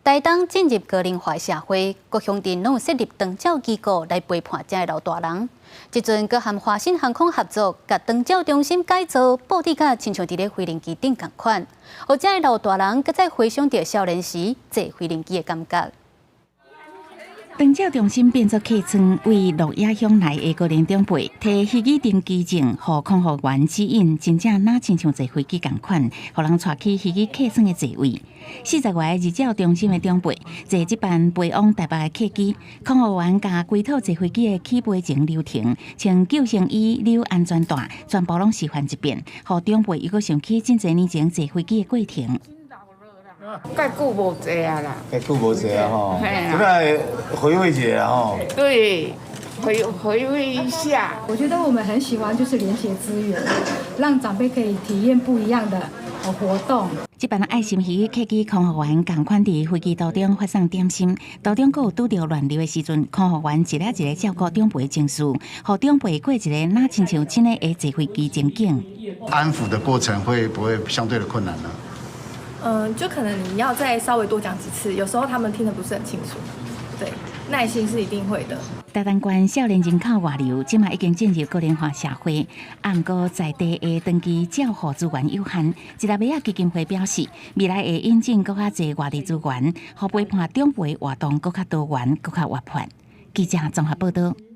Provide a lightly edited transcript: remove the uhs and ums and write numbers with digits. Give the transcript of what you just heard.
台東進入高齡化社會，各鄉鎮攏有設立長照機構來陪伴遮的老大人。這陣閣和華信航空合作，共長照中心改造佈置甲親像佇咧飛行機頂仝款，予遮的老大人閣再回想著少年時坐飛行機的感覺。長照中心變做客艙，為鹿野鄉來的高齡長輩提飛機登機證，予空服員指引，真正若親像坐飛機仝款，予人帶去飛機客艙的座位。40外個日照中心的長輩坐這班飛往台北的客機，空服員共規套坐飛機的起飛前流程，穿救生衣、扭安全帶，全部攏示範一遍，予長輩猶閣想起真濟年前坐飛機的過程。蓋久無坐啊啦，蓋久無坐啊吼，這擺回味一下吼。對，回味一下。我覺得我們很喜歡，就是連結資源，讓長輩可以體驗不一樣的活動。這班愛心飛機客機空服員仝款佇飛機途中發送點心，途中閣有拄著亂流的時陣，空服員一个一个照顧長輩情緒，予長輩過一个若親像真的會坐飛機情景。安撫的過程會不會相對的困難呢？嗯，就可能你要再稍微多講幾次，有時候他們聽得不是很清楚，對，耐心是一定會的。台東縣少年人口外流，這馬已經進入高齡化社會，啊，毋過在地的長期照護資源有限。一粒馬仔基金會表示，未來會引進閣較濟外地資源，予陪伴長輩活動閣較多元、閣較活潑。記者綜合報道。